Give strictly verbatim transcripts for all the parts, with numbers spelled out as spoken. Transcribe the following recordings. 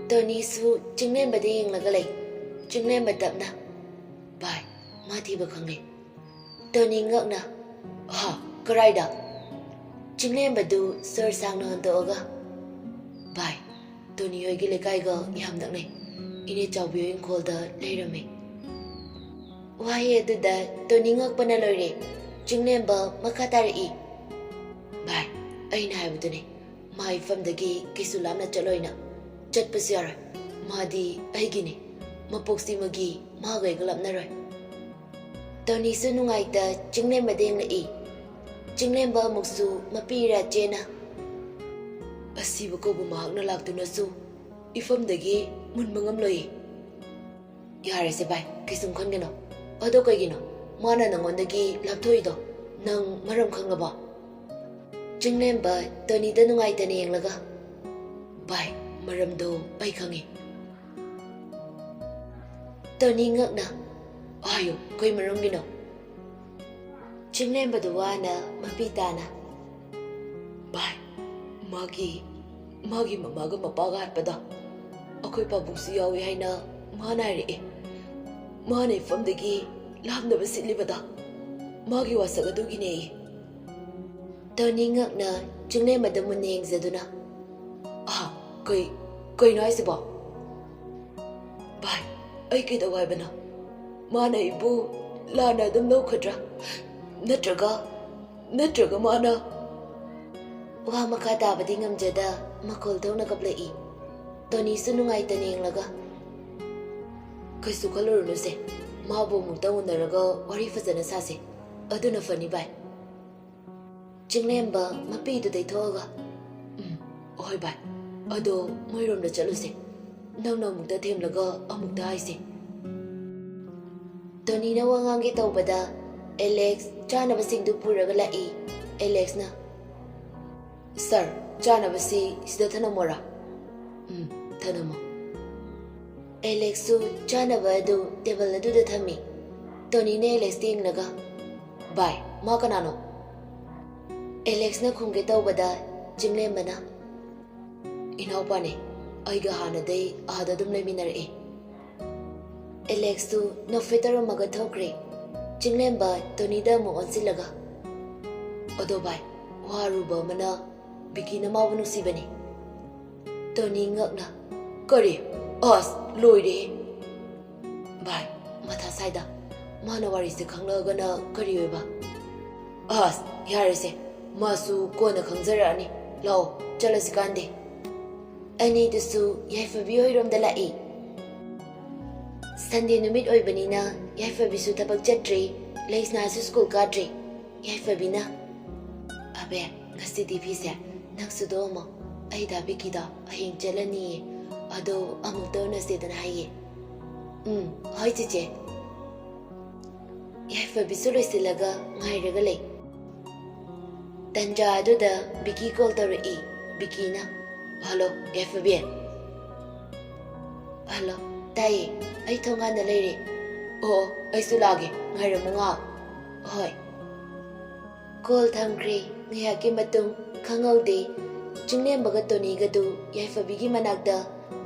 ꯇꯣꯅꯤꯁꯨ ꯆꯤꯡꯂꯦꯝꯕꯗ ꯌꯦꯡꯂꯒ ꯂꯩ꯫ ꯆꯤꯡꯂꯦꯝꯕ ꯇꯞꯅ, "ꯚꯥꯏ, ꯃꯥ ꯊꯤꯕ ꯈꯪꯂꯦ꯫" ꯇꯣꯅꯤ ꯉꯛꯅ, "ꯍꯥ, ꯀꯔꯥꯏꯗ?" ꯆꯤꯡꯂꯦꯝꯕꯗꯨ ꯁꯣꯔ ꯁꯥꯡꯅ ꯍꯣꯟꯗꯣꯛꯑꯒ, "ꯚꯥꯏ, ꯇꯣꯅꯤ ꯍꯣꯏꯒꯤ ꯂꯩꯀꯥꯏꯒ ꯌꯥꯝ ꯅꯛꯅꯩ꯫ ꯏꯅꯦ ꯆꯥꯎꯕꯤ ꯍꯣꯏ ꯏꯪꯈꯣꯜꯗ ꯂꯩꯔꯝꯃꯤ꯫" ꯋꯥꯍꯩ ꯑꯗꯨꯗ ꯇꯣꯅꯤ ꯉꯛꯄꯅ ꯂꯣꯏꯔꯦ꯫ ꯆꯤꯡꯂꯦꯝꯕ ꯃꯈꯥ ꯇꯥꯔꯛꯏ, "ꯚꯥꯏ, ꯑꯩꯅ ꯍꯥꯏꯕꯗꯨꯅꯦ, ꯃꯥ ꯏꯐꯝꯗꯒꯤ ꯀꯩꯁꯨ ꯂꯥꯞꯅ ꯆꯠꯂꯣꯏꯅ꯫ ꯆꯠꯄꯁꯨ ꯌꯥꯔꯣꯏ꯫ ꯃꯥꯗꯤ ꯑꯩꯒꯤꯅꯤ꯫ ꯃꯄꯣꯛꯁꯤꯃꯒꯤ ꯃꯥꯒ ꯑꯩꯒ ꯂꯥꯞꯅꯔꯣꯏ꯫" ꯇꯣꯅꯤꯁꯨ ꯅꯨꯡꯉꯥꯏꯇ ꯆꯤꯡꯂꯦꯝꯕꯗ ꯌꯦꯡꯂꯛꯏ꯫ ꯆꯤꯡꯂꯦꯝꯕ ꯑꯃꯨꯛꯁꯨ ꯃꯄꯤ ꯏꯔꯥ ꯆꯦꯅ, "ꯑꯁꯤꯕ ꯀꯧꯕ ꯃꯍꯥꯛꯅ ꯂꯥꯛꯇꯨꯅꯁꯨ ꯏꯐꯝꯗꯒꯤ ꯃꯨꯟꯕ ꯉꯝꯂꯣꯏꯌꯦ꯫" "ꯌꯥꯔꯦꯁꯦ ꯚꯥꯏ, ꯀꯩꯁꯨꯝ ꯈꯟꯒꯅꯣ꯫ ꯑꯗꯣ ꯀꯩꯒꯤꯅꯣ ꯃꯥꯅ ꯅꯪꯉꯣꯟꯗꯒꯤ ꯂꯥꯞꯊꯣꯛꯏꯗꯣ? ꯅꯪ ꯃꯔꯝ ꯈꯪꯂꯕꯣ?" ꯆꯤꯡꯂꯦꯝꯕ ꯇꯣꯅꯤꯗ ꯅꯨꯡꯉꯥꯏꯇꯅ ꯌꯦꯡꯂꯒ, "ꯚꯥꯏ, ꯃꯔꯝꯗꯣ ꯑꯩ ꯈꯪꯉꯤ꯫" ꯇꯣꯅꯤ ꯉꯛꯅ, "ꯍꯥꯏꯌꯨ, ꯀꯩ ꯃꯔꯝꯒꯤꯅꯣ?" ꯆꯤꯡꯂꯦꯝꯕꯗꯨ ꯋꯥꯅ ꯃꯄꯤ ꯇꯥꯅ, "ꯚꯥꯏ, ꯃꯥꯒꯤ, ꯃꯥꯒꯤ ꯃꯃꯥꯒ ꯃꯄꯥꯒ ꯍꯥꯠꯄꯗ ꯑꯩꯈꯣꯏ ꯄꯥꯕꯨꯡꯁꯨ ꯌꯥꯎꯏ ꯍꯥꯏꯅ ꯃꯥꯅ ꯍꯥꯏꯔꯛꯑꯦ꯫ ꯃꯥꯅ ꯏꯐꯝꯗꯒꯤ ꯂꯥꯞꯅꯕ ꯁꯤꯠꯂꯤꯕꯗ ꯃꯥꯒꯤ ꯋꯥꯁꯛ ꯑꯗꯨꯒꯤꯅꯦꯌꯦ꯫" ꯇꯣꯅꯤ ꯉꯛꯅ ꯆꯤꯡꯂꯦꯝꯕꯗ ꯃꯨꯟꯅ ꯌꯦꯡꯖꯗꯨꯅ, "ꯑꯍ, ꯀꯩ, ꯀꯩꯅꯣ ꯍꯥꯏꯁꯤꯕꯣ? ꯚꯥꯏ, ꯑꯩ ꯀꯩꯗꯧ ꯍꯥꯏꯕꯅꯣ? ꯃꯥꯅ ꯑꯩꯕꯨ ꯂꯥꯟꯅ ꯑꯗꯨꯝ ꯂꯧꯈꯗ꯭ꯔꯥ? ꯅꯠꯇ꯭ꯔꯒ, ꯅꯠꯇ꯭ꯔꯒ ꯃꯥꯅ..." ꯋꯥ ꯃꯈꯥ ꯇꯥꯕꯗꯤ ꯉꯝꯖꯗ ꯃꯈꯣꯜ ꯊꯣꯛꯅ ꯀꯞꯂꯛꯏ꯫ ꯇꯣꯅꯤꯁꯨ ꯅꯨꯡꯉꯥꯏꯇꯅ ꯌꯦꯡꯂꯒ, "ꯀꯩꯁꯨ ꯈꯜꯂꯨꯔꯨꯅꯨꯁꯦ, ꯃꯥꯕꯨ ꯑꯃꯨꯛꯇꯪ ꯎꯅꯔꯒ ꯋꯥꯔꯤ ꯐꯖꯅ ꯁꯥꯁꯦ꯫ ꯑꯗꯨꯅ ꯐꯅꯤ ꯚꯥꯏ꯫" ꯆꯤꯡꯂꯦꯝꯕ ꯃꯄꯤꯗꯨ ꯇꯩꯊꯣꯛꯑꯒ, "ꯎꯝ, ꯍꯣꯏ ꯚꯥꯏ, ꯑꯗꯣ ꯃꯣꯏꯔꯣꯝꯗ ꯆꯠꯂꯨꯁꯦ꯫ ꯅꯪꯅ ꯑꯃꯨꯛꯇ ꯊꯦꯝꯂꯒ ꯑꯃꯨꯛꯇ ꯍꯥꯏꯁꯦ꯫" ꯇꯣꯅꯤꯅ ꯋꯥ ꯉꯥꯡꯒꯦ ꯇꯧꯕꯗ ꯑꯦꯂꯦꯛꯁ ꯆꯥꯅꯕꯁꯤꯡꯗꯨ ꯄꯨꯔꯒ ꯂꯥꯛꯏ꯫ ꯑꯦꯂꯦꯛꯁꯅ, "ꯁꯥꯔ, ꯆꯥꯅꯕꯁꯤ ꯁꯤꯗ ꯊꯅꯝꯃꯣꯔꯥ?" "ꯎꯝ, ꯊꯅꯝꯃꯣ꯫" ꯑꯦꯂꯦꯛꯁꯁꯨ ꯆꯥꯅꯕ ꯑꯗꯨ ꯇꯦꯕꯜ ꯑꯗꯨꯗ ꯊꯝꯃꯤ꯫ ꯇꯣꯅꯤꯅ ꯑꯦꯂꯦꯛꯁꯇ ꯌꯦꯡꯂꯒ, "ꯚꯥꯏ, ꯃꯥ ꯀꯅꯥꯅꯣ?" ꯑꯦꯂꯦꯛꯁꯅ ꯈꯨꯝꯒꯦ ꯇꯧꯕꯗ ꯆꯤꯡꯂꯦꯝꯕꯅ, "ꯏꯅꯥꯎꯄꯥꯅꯦ꯫" ꯑꯩꯒ ꯍꯥꯟꯅꯗꯩ ꯑꯥꯗ ꯑꯗꯨꯝ ꯂꯩꯃꯤꯟꯅꯔꯛꯑꯦ꯫ ꯑꯦꯂꯦꯛꯁꯇꯨ ꯅꯣꯛꯐꯦꯠ ꯇꯧꯔꯝꯃꯒ ꯊꯣꯛꯈ꯭ꯔꯦ꯫ ꯆꯤꯡꯂꯦꯝꯕ ꯇꯣꯅꯤꯗ ꯑꯃꯨꯛ ꯑꯣꯟꯁꯤꯜꯂꯒ, "ꯑꯗꯣ ꯚꯥꯏ, ꯋꯥꯔꯨꯕ ꯑꯃꯅ ꯕꯤꯀꯤꯅ ꯃꯥꯕꯨ ꯅꯨꯡꯁꯤꯕꯅꯤ꯫" ꯇꯣꯅꯤ ꯉꯛꯅ, "ꯀꯔꯤ? ꯑꯁ, ꯂꯣꯏꯔꯦꯍꯦ!" "ꯚꯥꯏ, ꯃꯊꯥ ꯁꯥꯏꯗ꯫ ꯃꯥꯅ ꯋꯥꯔꯤꯁꯦ ꯈꯪꯂꯛꯑꯒꯅ ꯀꯔꯤ ꯑꯣꯏꯕ?" "ꯑꯁ, ꯌꯥꯔꯦꯁꯦ꯫ ꯃꯥꯁꯨ ꯀꯣꯟꯅ ꯈꯪꯖꯔꯛꯑꯅꯤ꯫ ꯂꯥꯛꯑꯣ, ꯆꯠꯂꯁꯤ ꯀꯥꯟꯗꯦ꯫" ꯑꯅꯤꯗꯨꯁꯨ ꯌꯥꯏꯐꯕꯤ ꯍꯣꯏꯔꯣꯝꯗ ꯂꯥꯛꯏ꯫ ꯁꯟꯗꯦ ꯅꯨꯃꯤꯠ ꯑꯣꯏꯕꯅꯤꯅ ꯌꯥꯏꯐꯕꯤꯁꯨ ꯊꯕꯛ ꯆꯠꯇ꯭ꯔꯤ, ꯂꯩꯁꯅꯥꯁꯨ ꯁ꯭ꯀꯨꯜ ꯀꯥꯗ꯭ꯔꯤ꯫ ꯌꯥꯏꯐꯕꯤꯅ, "ꯑꯕꯦ, ꯉꯁꯤꯗꯤ ꯐꯤꯁꯦ ꯅꯪ ꯁꯨꯗꯣꯛꯑꯝꯃꯣ꯫ ꯑꯩ ꯗꯥ ꯕꯤꯀꯤꯗꯣ ꯍꯌꯦꯡ ꯆꯠꯂꯅꯤꯌꯦ꯫ ꯑꯗꯣ ꯑꯃꯨꯛꯇ ꯎꯅꯁꯦꯗꯅ ꯍꯥꯏꯌꯦ꯫" "ꯎꯝ, ꯍꯣꯏ ꯆꯦꯆꯦ꯫" ꯌꯥꯏꯐꯕꯤꯁꯨ ꯂꯣꯏꯁꯤꯜꯂꯒ ꯉꯥꯏꯔꯒ ꯂꯩ꯫ ꯇꯟꯖꯥ ꯑꯗꯨꯗ ꯕꯤꯀꯤ ꯀꯣꯜ ꯇꯧꯔꯛꯏ꯫ ꯕꯤꯀꯤꯅ, "ꯍꯜꯂꯣ, ꯌꯥꯏꯐꯕꯤ꯫" "ꯍꯜꯂꯣ, ꯇꯥꯏꯌꯦ꯫ ꯑꯩ ꯊꯣꯡꯒꯥꯟꯗ ꯂꯩꯔꯦ꯫" "ꯑꯣ, ꯑꯩꯁꯨ ꯂꯥꯛꯑꯒꯦ, ꯉꯥꯏꯔꯝꯃꯨ ꯉꯥꯏꯍꯥꯛ꯫" "ꯍꯣꯏ꯫" ꯀꯣꯜ ꯊꯝꯈ꯭ꯔꯦ꯫ ꯉꯥꯏꯍꯥꯛꯀꯤ ꯃꯇꯨꯡ ꯈꯪꯍꯧꯗꯦ, ꯆꯤꯡꯂꯦꯝꯕꯒ ꯇꯣꯅꯤꯒꯗꯨ ꯌꯥꯏꯐꯕꯤꯒꯤ ꯃꯅꯥꯛꯇ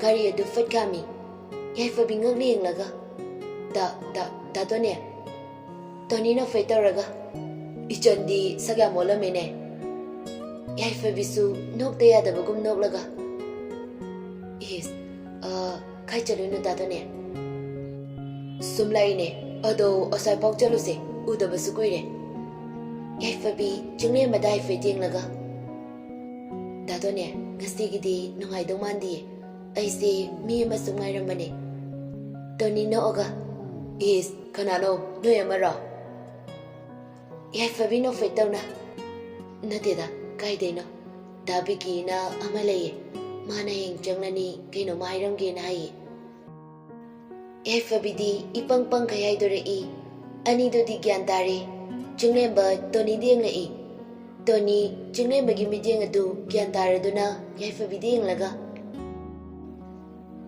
ꯒꯥꯔꯤ ꯑꯗꯨ ꯐꯠ ꯈꯥꯝꯃꯤ꯫ ꯌꯥꯏꯐꯕꯤ ꯉꯛꯅ ꯌꯦꯡꯂꯒ, "ꯗꯥ, ꯗꯥ, ꯗꯥ ꯇꯣꯅꯤ?" ꯇꯣꯅꯤ ꯅꯣꯛꯐꯦꯠ ꯇꯧꯔꯒ, "ꯏꯆꯟꯗꯤ ꯁꯛ ꯌꯥꯝ ꯑꯣꯜꯂꯝꯃꯦꯅꯦ꯫" ꯌꯥꯏꯐꯕꯤꯁꯨ ꯅꯣꯛꯇ ꯌꯥꯗꯕꯒꯨꯝ ꯅꯣꯛꯂꯒ, "ꯏꯁ, ꯑ, ꯀꯥꯏ ꯆꯠꯂꯨꯏꯅꯣ ꯗꯥ ꯇꯣꯅꯤ?" "ꯁꯨꯝ ꯂꯥꯛꯏꯅꯦ꯫ ꯑꯗꯣ ꯑꯁ꯭ꯋꯥꯏꯐꯥꯎ ꯆꯠꯂꯨꯁꯦ, ꯎꯗꯕꯁꯨ ꯀꯨꯏꯔꯦ꯫" ꯌꯥꯏꯐꯕꯤ ꯆꯤꯡꯂꯦꯝꯕꯗ ꯍꯥꯏꯐꯦꯠ ꯌꯦꯡꯂꯒ, "ꯗꯥ ꯇꯣꯅꯤ, ꯉꯁꯤꯒꯤꯗꯤ ꯅꯨꯡꯉꯥꯏꯗꯧ ꯃꯥꯟꯗꯤꯌꯦ꯫ ꯑꯩꯁꯦ ꯃꯤ ꯑꯃ ꯁꯨꯝ ꯉꯥꯏꯔꯝꯕꯅꯦ꯫" ꯇꯣꯅꯤ ꯅꯣꯛꯑꯒ, "ꯏꯁ, ꯀꯅꯥꯅꯣ? ꯅꯣꯏ ꯑꯃꯔꯣ?" ꯌꯥꯏꯐꯕꯤ ꯅꯣꯛꯐꯦꯠ ꯇꯧꯅ, "ꯅꯠꯇꯦꯗ, ꯀꯥꯏꯗꯩꯅꯣ? ꯗꯥ ꯕꯤꯀꯤꯅ ꯑꯃ ꯂꯩꯌꯦ꯫ ꯃꯥꯅ ꯍꯌꯦꯡ ꯆꯪꯂꯅꯤ, ꯀꯩꯅꯣꯝꯃ ꯍꯥꯏꯔꯝꯒꯦꯅ ꯍꯥꯏꯌꯦ꯫" ꯌꯥꯏꯐꯕꯤꯗꯤ ꯏꯄꯪ ꯄꯪꯈꯩ ꯍꯥꯏꯗꯣꯔꯛꯏ꯫ ꯑꯅꯤꯗꯨꯗꯤ ꯒ꯭ꯌꯥꯟ ꯇꯥꯔꯦ꯫ ꯆꯤꯡꯂꯦꯝꯕ ꯇꯣꯅꯤꯗ ꯌꯦꯡꯂꯛꯏ꯫ ꯇꯣꯅꯤ ꯆꯤꯡꯂꯦꯝꯕꯒꯤ ꯃꯤꯠꯌꯦꯡ ꯑꯗꯨ ꯒ꯭ꯌꯥꯟ ꯇꯥꯔꯗꯨꯅ ꯌꯥꯏꯐꯕꯤꯗ ꯌꯦꯡꯂꯒ,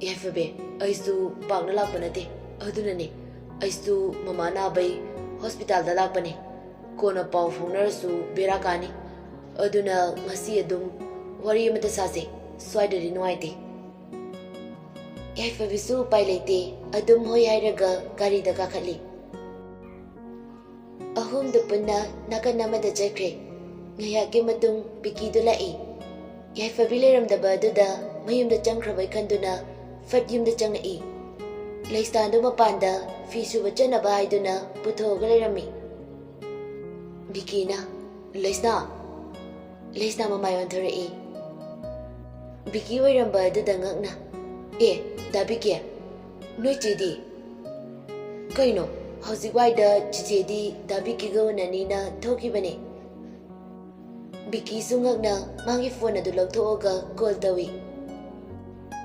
"ꯌꯥꯏꯐꯕꯤ, ꯑꯩꯁꯨ ꯄꯥꯛꯅ ꯂꯥꯛꯄ ꯅꯠꯇꯦ, ꯑꯗꯨꯅꯅꯦ꯫ ꯑꯩꯁꯨ ꯃꯃꯥ ꯅꯥꯕꯩ ꯍꯣꯁꯄꯤꯇꯥꯜꯗ ꯂꯥꯛꯄꯅꯦ꯫ ꯀꯣꯟꯅ ꯄꯥꯎ ꯐꯥꯎꯅꯔꯁꯨ ꯕꯦꯔꯥ ꯀꯥꯅꯤ꯫ ꯑꯗꯨꯅ ꯉꯁꯤ ꯑꯗꯨꯝ ꯋꯥꯔꯤ ꯑꯃꯇ ꯁꯥꯁꯦ, ꯁ꯭ꯋꯥꯏꯗꯗꯤ ꯅꯨꯡꯉꯥꯏꯇꯦ꯫" ꯌꯥꯏꯐꯕꯤꯁꯨ ꯎꯄꯥꯏ ꯂꯩꯇꯦ, ꯑꯗꯨꯝ ꯍꯣꯏ ꯍꯥꯏꯔꯒ ꯒꯥꯔꯤꯗ ꯀꯥꯈꯠꯂꯤ꯫ ꯑꯍꯨꯝꯗꯨ ꯄꯨꯟꯅ ꯅꯥꯀꯟ ꯑꯃꯗ ꯆꯠꯈ꯭ꯔꯦ꯫ ꯉꯥꯏꯍꯥꯛꯀꯤ ꯃꯇꯨꯡ ꯕꯤꯀꯤꯗꯨ ꯂꯥꯛꯏ꯫ ꯌꯥꯏꯐꯕꯤ ꯂꯩꯔꯝꯗꯕ ꯑꯗꯨꯗ ꯃꯌꯨꯝꯗ ꯆꯪꯈ꯭ꯔꯕꯩ ꯈꯟꯗꯨꯅ ꯐꯠ ꯌꯨꯝꯗ ꯆꯪꯉꯛꯏ꯫ ꯂꯩꯁꯅꯥꯗꯨ ꯃꯄꯥꯟꯗ ꯐꯤ ꯁꯨꯕ ꯆꯠꯅꯕ ꯍꯥꯏꯗꯨꯅ ꯄꯨꯊꯣꯛꯑꯒ ꯂꯩꯔꯝꯃꯤ꯫ ꯕꯤꯀꯤꯅ, "ꯂꯩꯁꯅꯥ!" ꯂꯩꯁꯅꯥ ꯃꯃꯥꯏ ꯑꯣꯟꯊꯣꯔꯛꯏ꯫ ꯕꯤꯀꯤ ꯑꯣꯏꯔꯝꯕ ꯑꯗꯨꯗ ꯉꯛꯅ, "ꯑꯦ, ꯗꯥ ꯕꯤꯀꯤ, ꯅꯣꯏ ꯆꯦꯗꯤ?" "ꯀꯩꯅꯣ, ꯍꯧꯖꯤꯛ ꯋꯥꯏꯗ ꯆꯤꯆꯦꯗꯤ ꯗꯥ ꯕꯤꯀꯤꯒ ꯎꯅꯅꯤꯅ ꯊꯣꯛꯈꯤꯕꯅꯦ꯫" ꯕꯤꯀꯤꯁꯨ ꯉꯛꯅ ꯃꯥꯒꯤ ꯐꯣꯟ ꯑꯗꯨ ꯂꯧꯊꯣꯛꯑꯒ ꯀꯣꯜ ꯇꯧꯏ꯫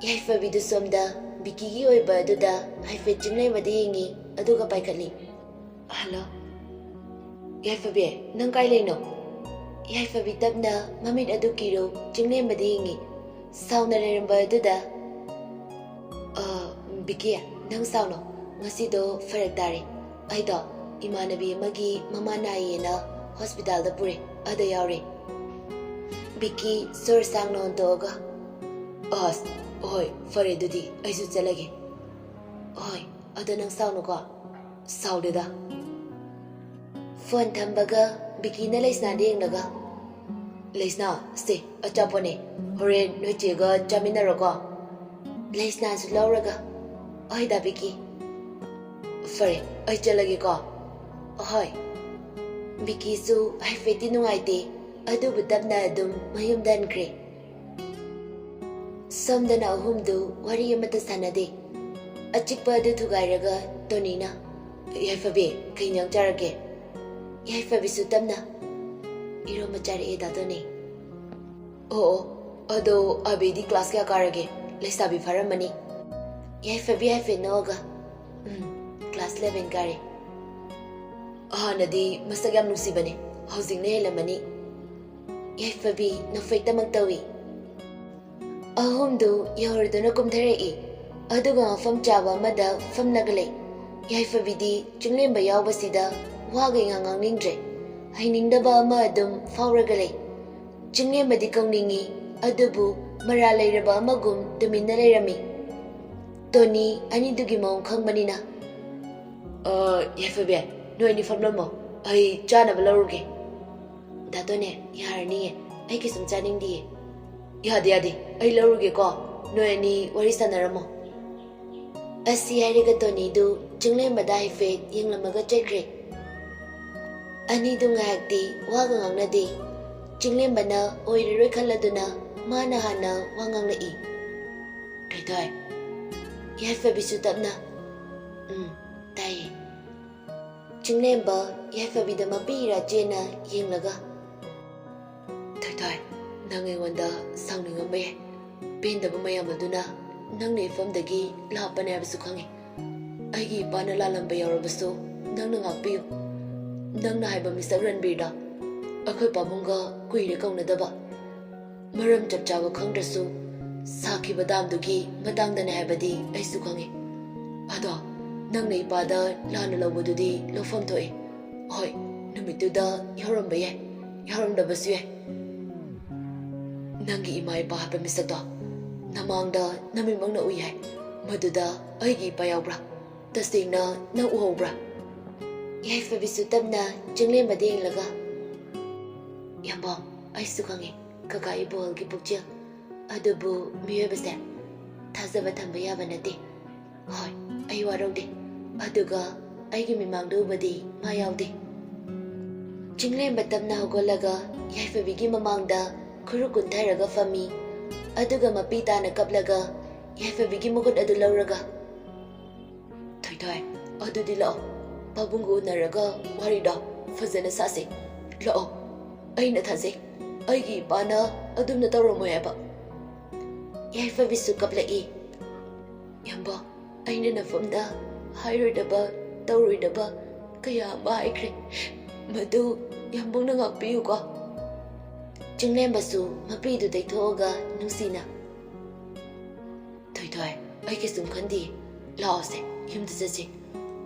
ꯌꯥꯏꯐꯕꯤꯗꯨ ꯁꯣꯝꯗ ꯕꯤꯀꯤꯒꯤ ꯑꯣꯏꯕ ꯑꯗꯨꯗ ꯍꯥꯏꯐꯦꯠ ꯆꯤꯡꯂꯦꯝꯕꯗ ꯌꯦꯡꯉꯤ, ꯑꯗꯨꯒ ꯄꯥꯏꯈꯠꯂꯤ꯫ "ꯍꯜꯂꯣ꯫ ꯌꯥꯏꯐꯕꯤ, ꯅꯪ ꯀꯥꯏ ꯂꯩꯅꯣ?" ꯌꯥꯏꯐꯕꯤ ꯇꯞꯅ ꯃꯃꯤꯠ ꯑꯗꯨ ꯀꯤꯔꯨ ꯆꯤꯡꯂꯦꯝꯕꯗ ꯌꯦꯡꯉꯤ꯫ ꯁꯥꯎꯅ ꯂꯩꯔꯝꯕ ꯑꯗꯨꯗ, "ꯑ, ꯕꯤꯀꯤ, ꯅꯪ ꯁꯥꯎꯅꯣ꯫ ꯉꯁꯤꯗꯣ ꯐꯔꯛ ꯇꯥꯔꯦ꯫ ꯑꯩꯗꯣ ꯏꯃꯥꯟꯅꯕꯤ ꯑꯃꯒꯤ ꯃꯃꯥ ꯅꯥꯏꯌꯦꯅ ꯍꯣꯁꯄꯤꯇꯥꯜꯗ ꯄꯨꯔꯦ꯫ ꯑꯗ ꯌꯥꯎꯔꯦ꯫" ꯕꯤꯀꯤ ꯁꯣꯔ ꯁꯥꯡꯅ ꯍꯣꯟꯇꯣꯛꯑꯒ, "ꯑꯁ, ꯍꯣꯏ, ꯐꯔꯦ ꯑꯗꯨꯗꯤ, ꯑꯩꯁꯨ ꯆꯠꯂꯒꯦ꯫" "ꯍꯣꯏ, ꯑꯗꯣ ꯅꯪ ꯁꯥꯎꯅꯨꯀꯣ꯫" "ꯁꯥꯎꯗꯦꯗ꯫" ꯐꯣꯟ ꯊꯝꯕꯒ ꯕꯤꯀꯤꯅ ꯂꯩꯁꯅꯥꯗ ꯌꯦꯡꯂꯒ, "ꯂꯩꯁꯅꯥ, ꯁꯦ, ꯑꯆꯥꯄꯣꯠꯅꯦ꯫ ꯍꯣꯔꯦꯟ ꯅꯣꯏ ꯆꯦꯒ ꯆꯥꯃꯤꯟꯅꯔꯣꯀꯣ꯫" ꯂꯩꯁꯅꯥꯁꯨ ꯂꯧꯔꯒ, "ꯍꯣꯏ ꯗꯥ ꯕꯤꯀꯤ꯫" "ꯐꯔꯦ, ꯑꯩ ꯆꯠꯂꯒꯦꯀꯣ꯫" "ꯍꯣꯏ꯫" ꯕꯤꯀꯤꯁꯨ ꯍꯥꯏꯐꯦꯠꯇꯤ ꯅꯨꯡꯉꯥꯏꯇꯦ, ꯑꯗꯨꯕꯨ ꯇꯞꯅ ꯑꯗꯨꯝ ꯃꯌꯨꯝꯗ ꯍꯟꯈ꯭ꯔꯦ꯫ ꯁꯣꯝꯗꯅ ꯑꯍꯨꯝꯗꯨ ꯋꯥꯔꯤ ꯑꯃꯠꯇ ꯁꯥꯟꯅꯗꯦ꯫ ꯑꯆꯤꯛꯄ ꯑꯗꯨ ꯊꯨꯒꯥꯏꯔꯒ ꯇꯣꯅꯤꯅ, "ꯌꯥꯏꯐꯕꯤ, ꯀꯩ ꯏꯟꯖꯥꯡ ꯆꯥꯔꯒꯦ?" ꯌꯥꯏꯐꯕꯤꯁꯨ ꯇꯞꯅ, "ꯏꯔꯣꯝꯕ ꯆꯥꯔꯛꯑꯦ, ꯗꯥ ꯇꯣꯅꯤ꯫" "ꯑꯣ, ꯑꯣ, ꯑꯗꯣ ꯑꯕꯤꯗꯤ ꯀ꯭ꯂꯥꯁ ꯀꯌꯥ ꯀꯥꯔꯒꯦ? ꯂꯩꯁꯥꯕꯤ ꯐꯥꯔꯝꯃꯅꯤ꯫" ꯌꯥꯏꯐꯕꯤ ꯍꯥꯏꯐꯦꯠ ꯅꯣꯛꯑꯒ, "ꯎꯝ, ꯀ꯭ꯂꯥꯁ ꯏꯂꯦꯚꯦꯟ ꯀꯥꯔꯦ꯫ ꯍꯥꯟꯅꯗꯤ ꯃꯁꯛ ꯌꯥꯝ ꯅꯨꯡꯁꯤꯕꯅꯦ, ꯍꯧꯖꯤꯛꯅ ꯍꯦꯜꯂꯝꯃꯅꯤ꯫" ꯌꯥꯏꯐꯕꯤ ꯅꯣꯛꯐꯦꯠꯇꯃꯛ ꯇꯧꯏ꯫ ꯑꯍꯨꯝꯗꯨ ꯌꯧꯔꯗꯨꯅ ꯀꯨꯝꯊꯔꯛꯏ, ꯑꯗꯨꯒ ꯃꯐꯝ ꯆꯥꯕ ꯑꯃꯗ ꯐꯝꯂꯒ ꯂꯩ꯫ ꯌꯥꯏꯐꯕꯤꯗꯤ ꯆꯤꯡꯂꯦꯝꯕ ꯌꯥꯎꯕꯁꯤꯗ ꯋꯥꯒ ꯏꯉꯥꯡ ꯉꯥꯡꯅꯤꯡꯗ꯭ꯔꯦ꯫ ꯍꯩꯅꯤꯡꯗꯕ ꯑꯃ ꯑꯗꯨꯝ ꯐꯥꯎꯔꯒ ꯂꯩ꯫ ꯆꯤꯡꯂꯦꯝꯕꯗꯤ ꯀꯧꯅꯤꯡꯏ, ꯑꯗꯨꯕꯨ ꯃꯔꯥꯜ ꯂꯩꯔꯕ ꯑꯃꯒꯨꯝ ꯇꯨꯃꯤꯟꯅ ꯂꯩꯔꯝꯃꯤ꯫ ꯇꯣꯅꯤ ꯑꯅꯤꯗꯨꯒꯤ ꯃꯑꯣꯡ ꯈꯪꯕꯅꯤꯅ, "ꯑ, ꯌꯥꯏꯐꯕꯤ, ꯅꯣꯏ ꯑꯅꯤ ꯐꯝꯂꯝꯃꯣ, ꯑꯩ ꯆꯥꯅꯕ ꯂꯧꯔꯨꯒꯦ꯫" "ꯗꯥ ꯇꯣꯅꯤ, ꯌꯥꯔꯅꯤꯌꯦ, ꯑꯩ ꯀꯩꯁꯨꯝ ꯆꯥꯅꯤꯡꯗꯤꯌꯦ꯫" "ꯌꯥꯗꯦ, ꯌꯥꯗꯦ, ꯑꯩ ꯂꯧꯔꯨꯒꯦꯀꯣ, ꯅꯣꯏ ꯑꯅꯤ ꯋꯥꯔꯤ ꯁꯥꯟꯅꯔꯝꯃꯣ꯫" ꯑꯁꯤ ꯍꯥꯏꯔꯒ ꯇꯣꯅꯤꯗꯨ ꯆꯤꯡꯂꯦꯝꯕꯗ ꯍꯥꯏꯐꯦꯠ ꯌꯦꯡꯂꯝꯃꯒ ꯆꯠꯈ꯭ꯔꯦ꯫ ꯑꯅꯤꯗꯨ ꯉꯥꯏꯍꯥꯛꯇꯤ ꯋꯥꯒ ꯉꯥꯡꯅꯗꯦ꯫ ꯆꯤꯡꯂꯦꯝꯕꯅ ꯑꯣꯏꯔꯔꯣꯏ ꯈꯜꯂꯗꯨꯅ ꯃꯥꯅ ꯍꯥꯟꯅ ꯋꯥ ꯉꯥꯡꯂꯛꯏ꯫ "ꯊꯣꯏꯊꯣꯏ, ꯌꯥꯏꯐꯕꯤꯁꯨ ꯇꯞꯅ꯫" "ꯎꯝ, ꯇꯥꯏꯌꯦ꯫" ꯆꯤꯡꯂꯦꯝꯕ ꯌꯥꯏꯐꯕꯤꯗ ꯃꯄꯤ ꯏꯔꯥ ꯆꯦꯟꯅ ꯌꯦꯡꯂꯒ, "ꯊꯣꯏꯊꯣꯏ, ꯅꯪ ꯑꯩꯉꯣꯟꯗ ꯁꯥꯎꯅꯤꯡꯉꯝꯕ ꯌꯥꯏ꯫ ꯄꯦꯟꯗꯕ ꯃꯌꯥꯝ ꯑꯗꯨꯅ ꯅꯪꯅ ꯏꯐꯝꯗꯒꯤ ꯂꯥꯞꯄꯅꯦ ꯍꯥꯏꯕꯁꯨ ꯈꯪꯉꯤ꯫ ꯑꯩꯒꯤ ꯏꯄꯥꯅ ꯂꯥꯜꯂꯝꯕ ꯌꯥꯎꯔꯕꯁꯨ ꯅꯪꯅ ꯉꯥꯛꯄꯤꯌꯨ꯫ ꯅꯪꯅ ꯍꯥꯏꯕ ꯃꯤꯁꯛ ꯔꯟꯕꯤꯔꯗꯣ ꯑꯩꯈꯣꯏ ꯄꯥꯕꯨꯡꯒ ꯀꯨꯏꯔꯦ ꯀꯧꯅꯗꯕ꯫ ꯃꯔꯝ ꯆꯞ ꯆꯥꯕ ꯈꯪꯗ꯭ꯔꯁꯨ ꯁꯥꯈꯤꯕ ꯗꯥꯝꯗꯨꯒꯤ ꯃꯇꯥꯡꯗꯅꯦ ꯍꯥꯏꯕꯗꯤ ꯑꯩꯁꯨ ꯈꯪꯉꯤ꯫ ꯑꯗꯣ ꯅꯪꯅ ꯏꯄꯥꯗ ꯂꯥꯟꯅ ꯂꯧꯕꯗꯨꯗꯤ ꯂꯧꯐꯝ ꯊꯣꯛꯏ꯫ ꯍꯣꯏ, ꯅꯨꯃꯤꯠꯇꯨꯗ ꯌꯥꯎꯔꯝꯕ ꯌꯥꯏ, ꯌꯥꯎꯔꯝꯗꯕꯁꯨ ꯌꯥꯏ꯫ ꯅꯪꯒꯤ ꯏꯃꯥ ꯏꯄꯥ ꯍꯥꯏꯕ ꯃꯤꯁꯛꯇꯣ ꯅꯃꯥꯡꯗ ꯅꯃꯤꯠꯃꯛꯅ ꯎꯏ ꯍꯥꯏ꯫ ꯃꯗꯨꯗ ꯑꯩꯒꯤ ꯏꯄꯥ ꯌꯥꯎꯕ꯭ꯔꯥ? ꯇꯁꯦꯡꯅ ꯅꯪ ꯎꯍꯧꯕ꯭ꯔꯥ?" ꯌꯥꯏꯐꯕꯤꯁꯨ ꯇꯞꯅ ꯆꯤꯡꯂꯦꯝꯕꯗ ꯌꯦꯡꯂꯒ, "ꯌꯥꯝꯕꯣꯡ, ꯑꯩꯁꯨ ꯈꯪꯉꯤ ꯀꯀꯥ ꯏꯕꯣꯜꯒꯤ ꯄꯨꯛꯆꯦꯜ꯫ ꯑꯗꯨꯕꯨ ꯃꯤꯑꯣꯏꯕꯁꯦ ꯊꯥꯖꯕ ꯊꯝꯕ ꯌꯥꯕ ꯅꯠꯇꯦ꯫ ꯍꯣꯏ, ꯑꯩ ꯋꯥꯔꯧꯗꯦ꯫ ꯑꯗꯨꯒ ꯑꯩꯒꯤ ꯃꯤꯃꯥꯡꯗ ꯎꯕꯗꯤ ꯃꯥ ꯌꯥꯎꯗꯦ꯫" ꯆꯤꯡꯂꯦꯝꯕ ꯇꯞꯅ ꯍꯧꯒꯠꯂꯒ ꯌꯥꯏꯐꯕꯤꯒꯤ ꯃꯃꯥꯡꯗ ꯈꯨꯔꯨ ꯀꯨꯟꯊꯔꯒ ꯐꯝꯃꯤ꯫ ꯑꯗꯨꯒ ꯃꯄꯤ ꯇꯥꯅ ꯀꯞꯂꯒ ꯌꯥꯏꯐꯕꯤꯒꯤ ꯃꯈꯨꯠ ꯑꯗꯨ ꯂꯧꯔꯒ, "ꯊꯣꯏꯊꯣꯏ, ꯑꯗꯨꯗꯤ ꯂꯥꯛꯑꯣ, ꯄꯥꯕꯨꯡꯒ ꯎꯅꯔꯒ ꯋꯥꯔꯤꯗꯣ ꯐꯖꯅ ꯁꯥꯁꯦ꯫ ꯂꯥꯛꯑꯣ, ꯑꯩꯅ ꯊꯥꯖꯩ, ꯑꯩꯒꯤ ꯏꯄꯥꯅ ꯑꯗꯨꯝꯅ ꯇꯧꯔꯝꯃꯣꯏ ꯍꯥꯏꯕ꯫" ꯌꯥꯏꯐꯕꯤꯁꯨ ꯀꯞꯂꯛꯏ꯫ "ꯌꯥꯝꯕꯣ, ꯑꯩꯅ ꯅꯐꯝꯗ ꯍꯥꯏꯔꯣꯏꯗꯕ, ꯇꯧꯔꯣꯏꯗꯕ ꯀꯌꯥ ꯑꯃ ꯍꯥꯏꯈ꯭ꯔꯦ꯫ ꯃꯗꯨ ꯌꯥꯝꯕꯨꯡꯅ ꯉꯥꯛꯄꯤꯌꯨꯀꯣ꯫" ꯆꯤꯡꯂꯦꯝꯕꯁꯨ ꯃꯄꯤꯗꯨ ꯇꯩꯊꯣꯛꯑꯒ ꯅꯨꯡꯁꯤꯅ, "ꯊꯣꯏꯊꯣꯏ, ꯑꯩ ꯀꯩꯁꯨꯝ ꯈꯟꯗꯦ꯫ ꯂꯥꯛꯑꯣꯁꯦ, ꯌꯨꯝꯗ ꯆꯠꯁꯤ꯫